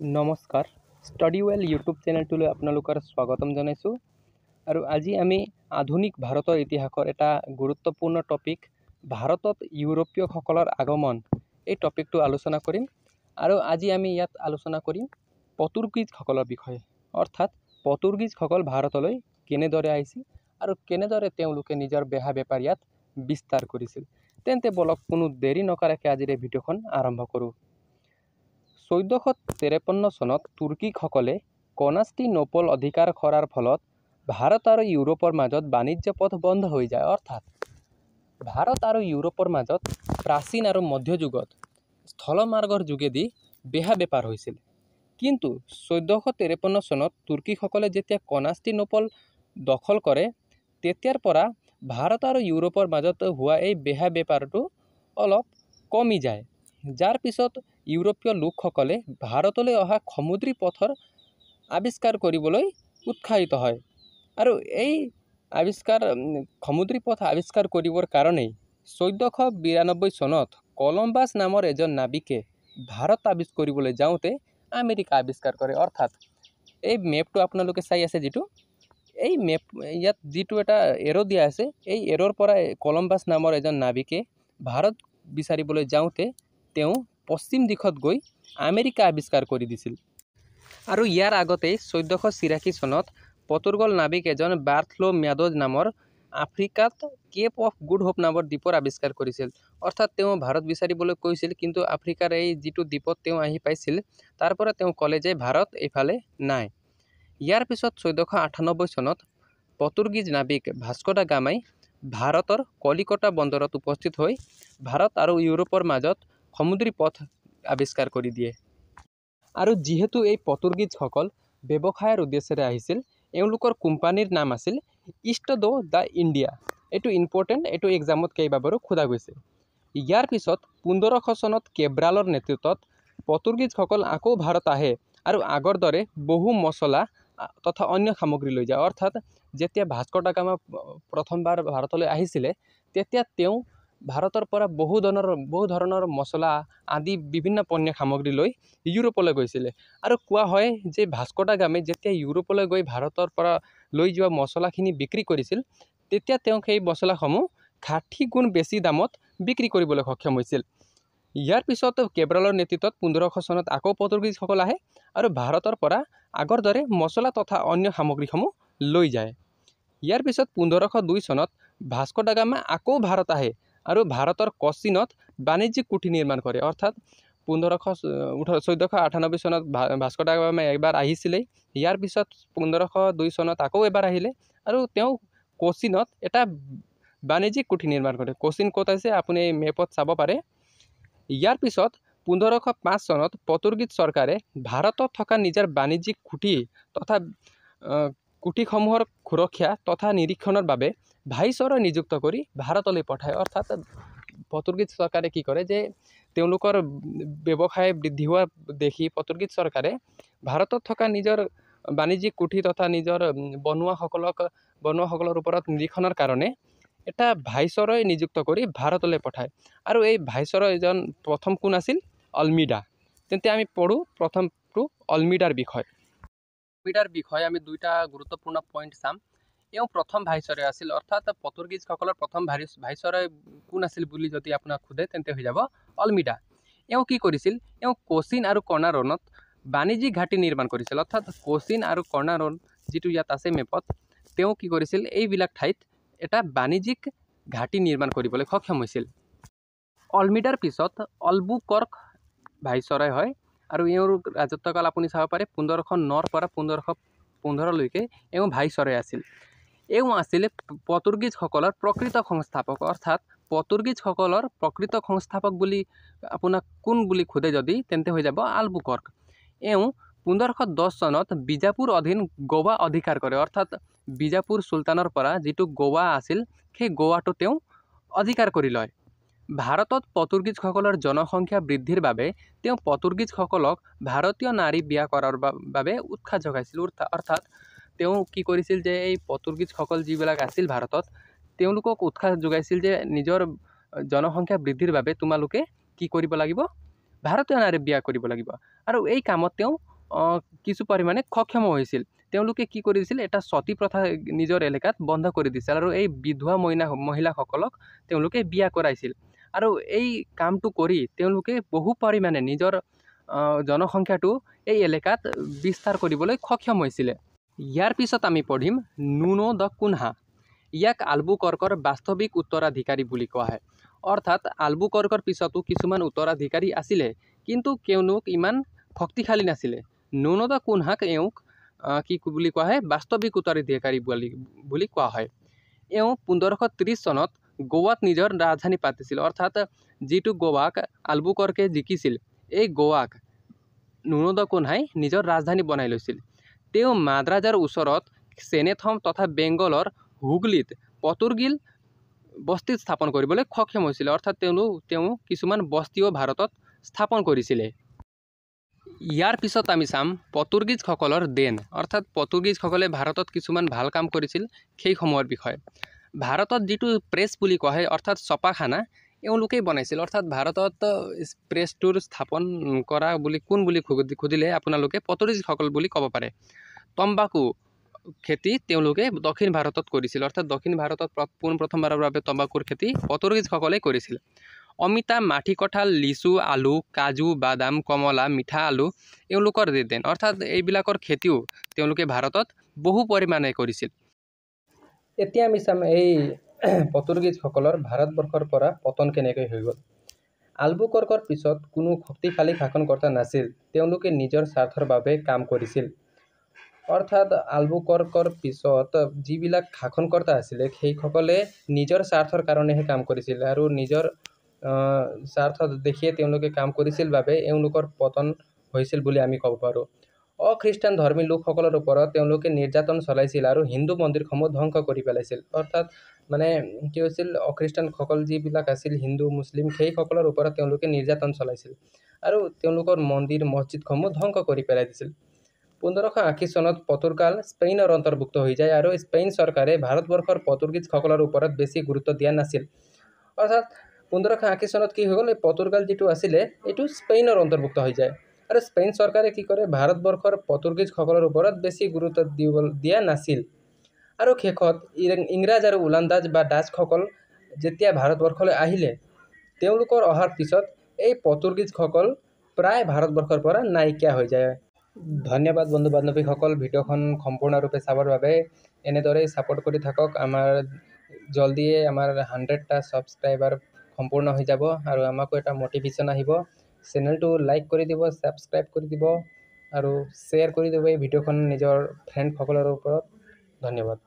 নমস্কাৰ, study well YouTube চেনেলটোলৈ আপোনালোকৰ স্বাগতম জনাইছোঁ। আৰু আজি আমি আধুনিক ভাৰতৰ ইতিহাসৰ এটা গুৰুত্বপূৰ্ণ টপিক, ভাৰতত ইউৰোপীয়সকলৰ আগমন, এই টপিকটো আলোচনা কৰিম। আৰু আজি আমি ইয়াত আলোচনা কৰিম পৰ্তুগীজসকলৰ বিষয়ে, অৰ্থাৎ পৰ্তুগীজসকল ভাৰতলৈ কেনেদৰে আহিছিল আৰু কেনেদৰে তেওঁলোকে নিজৰ বেহা বেপাৰ ইয়াত বিস্তাৰ কৰিছিল। তেন্তে বলক, কোনো দেৰি নকৰাকৈ আজিৰ এই ভিডিঅ'খন আৰম্ভ কৰোঁ। 1453 চনত তুৰ্কীসকলে কনষ্টাণ্টিনোপল অধিকাৰ কৰাৰ ফলত ভাৰত আৰু ইউৰোপৰ মাজত বাণিজ্য পথ বন্ধ হৈ যায়। অৰ্থাৎ ভাৰত আৰু ইউৰোপৰ মাজত প্ৰাচীন আৰু মধ্যযুগত স্থলমাৰ্গৰ যোগেদি বেহা বেপাৰ হৈছিল। কিন্তু 1453 চনত তুৰ্কীসকলে যেতিয়া কনষ্টাণ্টিনোপল দখল কৰে, তেতিয়াৰ পৰা ভাৰত আৰু ইউৰোপৰ মাজত হোৱা এই বেহা বেপাৰটো অলপ কমি যায়। যাৰ পিছত ইউৰোপীয় লোকসকলে ভাৰতলৈ অহা সমুদ্ৰী পথৰ আৱিষ্কাৰ কৰিবলৈ উৎসাহিত হয়। আৰু এই আৱিষ্কাৰ, সমুদ্ৰী পথ আৱিষ্কাৰ কৰিবৰ কাৰণেই 1492 চনত কলম্বাছ নামৰ এজন নাবিকে ভাৰত আৱিষ্কাৰ কৰিবলৈ যাওঁতে আমেৰিকা আৱিষ্কাৰ কৰে। অৰ্থাৎ এই মেপটো আপোনালোকে চাই আছে, যিটো এই মেপ, ইয়াত যিটো এটা এৰ' দিয়া আছে, এই এৰ'ৰ পৰা কলম্বাছ নামৰ এজন নাবিকে ভাৰত বিচাৰিবলৈ যাওঁতে তেওঁ পশ্চিম দিশত গৈ আমেৰিকা আৱিষ্কাৰ কৰি দিছিল। আৰু ইয়াৰ আগতেই 1486 চনত পৰ্তুগল নাবিক এজন বাৰ্থলো ম্যাদোজ নামৰ আফ্ৰিকাত কেপ অফ গুড হোপ নামৰ দ্বীপৰ আৱিষ্কাৰ কৰিছিল। অৰ্থাৎ তেওঁ ভাৰত বিচাৰিবলৈ কৈছিল, কিন্তু আফ্ৰিকাৰ এই যিটো দ্বীপত তেওঁ আহি পাইছিল, তাৰ পৰা তেওঁ ক'লে যে ভাৰত এইফালে নাই। ইয়াৰ পিছত 1498 চনত পৰ্তুগীজ নাবিক ভাস্কো দা গামাই ভাৰতৰ কলিকতা বন্দৰত উপস্থিত হৈ ভাৰত আৰু ইউৰোপৰ মাজত সমুদ্ৰী পথ আৱিষ্কাৰ কৰি দিয়ে। আৰু যিহেতু এই পৰ্তুগীজসকল ব্যৱসায়ৰ উদ্দেশ্যেৰে আহিছিল, এওঁলোকৰ কোম্পানীৰ নাম আছিল ইষ্ট দ the India. এইটো ইম্পৰ্টেণ্ট, এইটো এক্সামত কেইবাবাৰো সোধা গৈছে। ইয়াৰ পিছত 1500 চনত কেব্ৰালৰ নেতৃত্বত পৰ্তুগীজসকল আকৌ ভাৰত আহে আৰু আগৰ দৰে বহু মছলা তথা অন্য সামগ্ৰী লৈ যায়। অৰ্থাৎ যেতিয়া ভাস্কো দা গামা প্ৰথমবাৰ ভাৰতলৈ আহিছিলে, তেতিয়া তেওঁ ভাৰতৰ পৰা বহু ধৰণৰ মছলা আদি বিভিন্ন পণ্য সামগ্ৰী লৈ ইউৰোপলৈ গৈছিলে। আৰু কোৱা হয় যে ভাস্কো দা গামে যেতিয়া ইউৰোপলৈ গৈ ভাৰতৰ পৰা লৈ যোৱা মছলাখিনি বিক্ৰী কৰিছিল, তেতিয়া তেওঁ সেই মছলাসমূহ 60 গুণ বেছি দামত বিক্ৰী কৰিবলৈ সক্ষম হৈছিল। ইয়াৰ পিছত কেব্ৰালৰ নেতৃত্বত 1500 চনত আকৌ পৰ্তুগীজসকল আহে আৰু ভাৰতৰ পৰা আগৰ দৰে মছলা তথা অন্য সামগ্ৰীসমূহ লৈ যায়। ইয়াৰ পিছত 1502 চনত ভাস্কো দা গামা আকৌ ভাৰত আহে আৰু ভাৰতৰ কচিনত বাণিজ্যিক কুঠি নিৰ্মাণ কৰে। অৰ্থাৎ পোন্ধৰশ ওঠৰ 1498 চনত ভাস্কো দা গামা এবাৰ আহিছিলেই। ইয়াৰ পিছত 1502 চনত আকৌ এবাৰ আহিলে আৰু তেওঁ কোচিনত এটা বাণিজ্যিক কুঠি নিৰ্মাণ কৰে। কোচিন ক'ত আছে, আপুনি এই মেপত চাব পাৰে। ইয়াৰ পিছত 1505 চনত পৰ্তুগীজ চৰকাৰে ভাৰতত থকা নিজৰ বাণিজ্যিক কুঠি তথা কুঠিসমূহৰ সুৰক্ষা তথা নিৰীক্ষণৰ বাবে ভাইচৰয় নিযুক্ত কৰি ভাৰতলৈ পঠায়। অৰ্থাৎ পৰ্তুগীজ চৰকাৰে কি কৰে যে তেওঁলোকৰ ব্যৱসায় বৃদ্ধি হোৱা দেখি পৰ্তুগীজ চৰকাৰে ভাৰতত থকা নিজৰ বাণিজ্যিক কুঠি তথা নিজৰ বনুৱাসকলৰ ওপৰত নিৰীক্ষণৰ কাৰণে এটা ভাইচৰয় নিযুক্ত কৰি ভাৰতলৈ পঠায়। আৰু এই ভাইচৰয়জন প্ৰথম কোন আছিল? অলমিডা। তেন্তে আমি পঢ়োঁ প্ৰথমটো অলমিডাৰ বিষয়। অলমিডাৰ বিষয়ে আমি দুইটা গুৰুত্বপূৰ্ণ পইণ্ট চাম। এওঁ প্ৰথম ভাইচৰয় আছিল। অৰ্থাৎ পৰ্তুগীজসকলৰ প্ৰথম ভাইচৰয় কোন আছিল বুলি যদি আপোনাক সোধে, তেন্তে হৈ যাব অলমিডা। এওঁ কি কৰিছিল? এওঁ কোচিন আৰু কৰ্ণাৰণত বাণিজ্যিক ঘাটি নিৰ্মাণ কৰিছিল। অৰ্থাৎ কোচিন আৰু কৰ্ণাৰণ যিটো ইয়াত আছে মেপত, তেওঁ কি কৰিছিল? এইবিলাক ঠাইত এটা বাণিজ্যিক ঘাটি নিৰ্মাণ কৰিবলৈ সক্ষম হৈছিল। অলমিডাৰ পিছত অলবুকৰ্ক ভাইচৰয় হয় আৰু এওঁৰ ৰাজত্বকাল আপুনি চাব পাৰে, 1509ৰ পৰা 1515লৈকে এওঁ ভাইচৰয় আছিল। এওঁ আছিল পৰ্তুগীজসকলৰ প্ৰকৃত সংস্থাপক। অৰ্থাৎ পৰ্তুগীজসকলৰ প্ৰকৃত সংস্থাপক বুলি আপোনাক কোন বুলি সোধে যদি, তেন্তে হৈ যাব আলবুকৰ্ক। এওঁ 1510 চনত বিজাপুৰ অধীন গোৱা অধিকাৰ কৰে। অৰ্থাৎ বিজাপুৰ চুলতানৰ পৰা যিটো গোৱা আছিল, সেই গোৱাটো তেওঁ অধিকাৰ কৰি লয়। ভাৰতত পৰ্তুগীজসকলৰ জনসংখ্যা বৃদ্ধিৰ বাবে তেওঁ পৰ্তুগীজসকলক ভাৰতীয় নাৰী বিয়া কৰাৰ বাবে উৎসাহ যোগাইছিল। অৰ্থাৎ তেওঁ কি কৰিছিল যে এই পৰ্তুগীজসকল যিবিলাক আছিল ভাৰতত, তেওঁলোকক উৎসাহ যোগাইছিল যে নিজৰ জনসংখ্যা বৃদ্ধিৰ বাবে তোমালোকে কি কৰিব লাগিব? ভাৰতীয় নাৰী বিয়া কৰিব লাগিব। আৰু এই কামত তেওঁ কিছু পৰিমাণে সক্ষম হৈছিল। তেওঁলোকে কি কৰিছিল, এটা সতী প্ৰথা নিজৰ এলেকাত বন্ধ কৰি দিছিল আৰু এই বিধৱা মহিলাসকলক তেওঁলোকে বিয়া কৰাইছিল। আৰু এই কামটো কৰি তেওঁলোকে বহু পৰিমাণে নিজৰ জনসংখ্যাটো এই এলেকাত বিস্তাৰ কৰিবলৈ সক্ষম হৈছিলে। ইয়াৰ পিছত আমি পঢ়িম নুনো the Cunha. ইয়াক আলবুকৰ্কৰ বাস্তৱিক উত্তৰাধিকাৰী বুলি কোৱা হয়। অৰ্থাৎ আলবুকৰ্কৰ পিছতো কিছুমান উত্তৰাধিকাৰী আছিলে, কিন্তু তেওঁলোক ইমান শক্তিশালী নাছিলে। নুনো the কুনহাক এওঁক কি বুলি কোৱা হয়, বাস্তৱিক উত্তৰাধিকাৰী বুলি কোৱা হয়। এওঁ 1530 চনত গোৱাত নিজৰ ৰাজধানী পাতিছিল। অৰ্থাৎ যিটো গোৱাক আলবুকৰ্কে জিকিছিল, এই গোৱাক নুনো the কুনহাই নিজৰ ৰাজধানী বনাই লৈছিল। তেওঁ মাদ্ৰাজৰ ওচৰত চেনেথম তথা বেংগলৰ হুগলীত পৰ্তুগীজ বস্তি স্থাপন কৰিবলৈ সক্ষম হৈছিল। অৰ্থাৎ তেওঁ কিছুমান বস্তিও ভাৰতত স্থাপন কৰিছিলে। ইয়াৰ পিছত আমি চাম পৰ্তুগীজসকলৰ দেন। অৰ্থাৎ পৰ্তুগীজসকলে ভাৰতত কিছুমান ভাল কাম কৰিছিল সেইসমূহৰ বিষয়ে। ভাৰতত যিটো প্ৰেছ বুলি কোৱা হয়, অৰ্থাৎ ছপাখানা, এওঁলোকেই বনাইছিল। অৰ্থাৎ ভাৰতত প্ৰেছটোৰ স্থাপন কৰা বুলি কোন বুলি সুধিলে আপোনালোকে পৰ্তুগীজসকল বুলি ক'ব পাৰে। তম্বাকু খেতি তেওঁলোকে দক্ষিণ ভাৰতত কৰিছিল। অৰ্থাৎ দক্ষিণ ভাৰতত পোনপ্ৰথমবাৰৰ বাবে তম্বাকুৰ খেতি পৰ্তুগীজসকলেই কৰিছিল। অমিতা, মাটি কঁঠাল, লিচু, আলু, কাজু, বাদাম, কমলা, মিঠা আলু এওঁলোকৰ দেন। অৰ্থাৎ এইবিলাকৰ খেতিও তেওঁলোকে ভাৰতত বহু পৰিমাণে কৰিছিল। এতিয়া আমি চাম এই পৰ্তুগীজসকলৰ ভাৰতবৰ্ষৰ পৰা পতন কেনেকৈ হৈ গ'ল। আলবুকৰ্কৰ পিছত কোনো শক্তিশালী শাসনকৰ্তা নাছিল। তেওঁলোকে নিজৰ স্বাৰ্থৰ বাবে কাম কৰিছিল। অৰ্থাৎ আলবুকৰ্কৰ পিছত যিবিলাক শাসনকৰ্তা আছিলে, সেইসকলে নিজৰ স্বাৰ্থৰ কাৰণেহে কাম কৰিছিল আৰু নিজৰ স্বাৰ্থ দেখিয়ে তেওঁলোকে কাম কৰিছিল বাবে এওঁলোকৰ পতন হৈছিল বুলি আমি ক'ব পাৰোঁ। অখ্ৰীষ্টান ধৰ্মী লোকসকলৰ ওপৰত তেওঁলোকে নিৰ্যাতন চলাইছিল আৰু হিন্দু মন্দিৰসমূহ ধ্বংস কৰি পেলাইছিল। অৰ্থাৎ মানে কি হৈছিল, অখ্ৰীষ্টানসকল যিবিলাক আছিল, হিন্দু মুছলিম, সেইসকলৰ ওপৰত তেওঁলোকে নিৰ্যাতন চলাইছিল আৰু তেওঁলোকৰ মন্দিৰ মছজিদসমূহ ধ্বংস কৰি পেলাই দিছিল। 1580 চনত পৰ্তুগাল স্পেইনৰ অন্তৰ্ভুক্ত হৈ যায় আৰু স্পেইন চৰকাৰে ভাৰতবৰ্ষৰ পৰ্তুগীজসকলৰ ওপৰত বেছি গুৰুত্ব দিয়া নাছিল। অৰ্থাৎ 1580 চনত কি হৈ গ'ল, এই পৰ্তুগাল যিটো আছিলে এইটো স্পেইনৰ অন্তৰ্ভুক্ত হৈ যায় আৰু স্পেইন চৰকাৰে কি কৰে, ভাৰতবৰ্ষৰ পৰ্তুগীজসকলৰ ওপৰত বেছি গুৰুত্ব দিয়া নাছিল। আৰু শেষত ইংৰাজ আৰু ওলন্দাজ বা ডাচসকল যেতিয়া ভাৰতবৰ্ষলৈ আহিলে, তেওঁলোকৰ অহাৰ পিছত এই পৰ্তুগীজসকল প্ৰায় ভাৰতবৰ্ষৰ পৰা নাইকিয়া হৈ যায়। ধন্যবাদ বন্ধু বান্ধৱীসকল, ভিডিঅ'খন সম্পূৰ্ণৰূপে চাবৰ বাবে। এনেদৰেই ছাপোৰ্ট কৰি থাকক। আমাৰ জলদিয়ে আমাৰ 100টা ছাবস্ক্ৰাইবাৰ সম্পূৰ্ণ হৈ যাব আৰু আমাকো এটা মটিভেশ্যন আহিব। চেনেলটো লাইক কৰি দিব, ছাবস্ক্ৰাইব কৰি দিব আৰু শ্বেয়াৰ কৰি দিব এই ভিডিঅ'খন নিজৰ ফ্ৰেণ্ডসকলৰ ওপৰত। ধন্যবাদ।